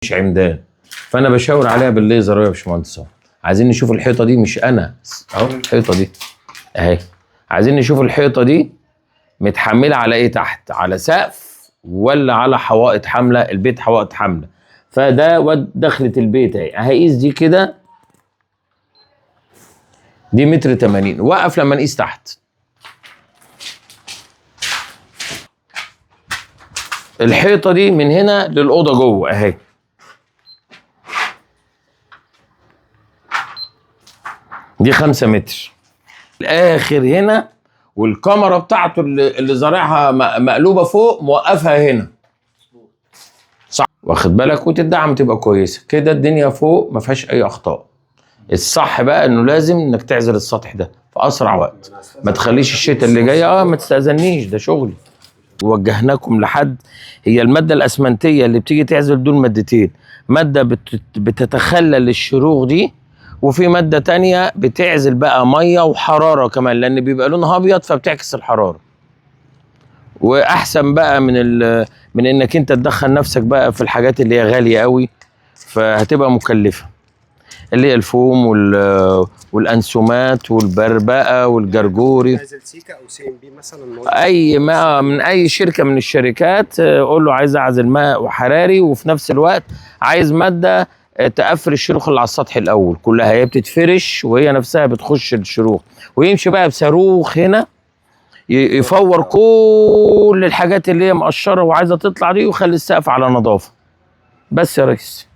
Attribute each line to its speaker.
Speaker 1: مش عمدان، فانا بشاور عليها بالليزر يا باشمهندس اهو. عايزين نشوف الحيطة دي، مش انا اهو الحيطة دي اهي، عايزين نشوف الحيطة دي متحملة على ايه تحت، على سقف ولا على حوائط حامله؟ البيت حوائط حامله، فده دخلة البيت اهي. هقيس دي كده، دي متر 80. وقف لما نقيس تحت. الحيطة دي من هنا للاوضه جوه اهي، دي 5 متر الاخر هنا، والكاميرا بتاعته اللي زارعها مقلوبة فوق موقفها هنا، صح؟ واخد بالك؟ وتدعم تبقى كويسة كده. الدنيا فوق ما فيهاش اي اخطاء. الصح بقى انه لازم انك تعزل السطح ده في اسرع وقت، ما تخليش الشتاء اللي جاي. ما تستاذنيش، ده شغلي. وجهناكم لحد. هي المادة الاسمنتيه اللي بتيجي تعزل دول مادتين، مادة بتتخلل الشروخ دي، وفي مادة تانية بتعزل بقى مية وحرارة كمان، لان بيبقى لونها ابيض فبتعكس الحرارة. واحسن بقى من انك انت تدخل نفسك بقى في الحاجات اللي هي غالية قوي فهتبقى مكلفة، اللي هي الفوم والانسومات والبربقه والجرجوري.
Speaker 2: نازل سيكا او CMP مثلا،
Speaker 1: اي ما من اي شركة من الشركات، قول له عايز اعزل ماء وحراري، وفي نفس الوقت عايز مادة تقفل الشروخ اللي على السطح الاول كلها. هي بتتفرش وهي نفسها بتخش الشروخ، ويمشي بقى بصاروخ هنا يفور كل الحاجات اللي هي مقشره وعايزه تطلع دي، ويخلي السقف على نظافة. بس يا ريس.